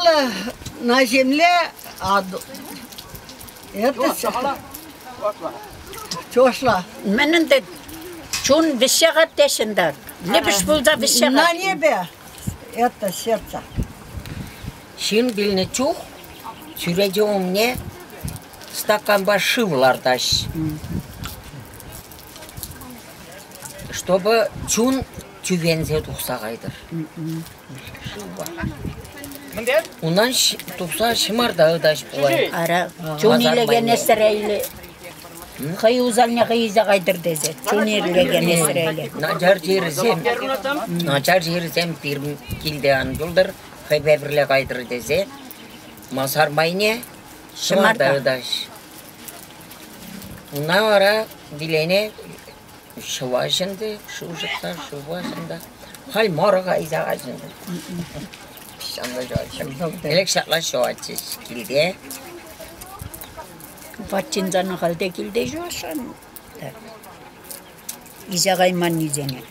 Лежала на земле, а это чошла. Мӗн ӗнтӗ чун вӗҫсе теҫҫӗ та. Лӗпӗш пулса вӗҫсе На небе это сердце. Ҫын вилнӗ чух чӳрече умне стаканпа шыв лартаҫ. Чтобы чун тӳвенсе тухса кайтӑр. Шывпа. Унтан тухса ҫӑмарта ытаҫ пулать. Ара, чун илекен эсӗрелле. Хӑй усалне хӑй илсе кайтӑр тесе. Чун илекен эсӗрелле. Начар чирсем, начар чирсем пирӗн килте ан юлтӑр, хӑйпе пӗрле кайтӑр тесе масар майне ҫӑмарта ытаҫ. Уна вара вилене ҫӑваҫ ӗнтӗ, шыв ҫӑтса шываҫ ӗнтӗ. Халь морга илсе кайсӑн. Ӗлӗк ҫапла ҫӑватчӗҫ килте. Ватчинсан халь те килте ҫӑвасшӑн. Илсе кайманнисене.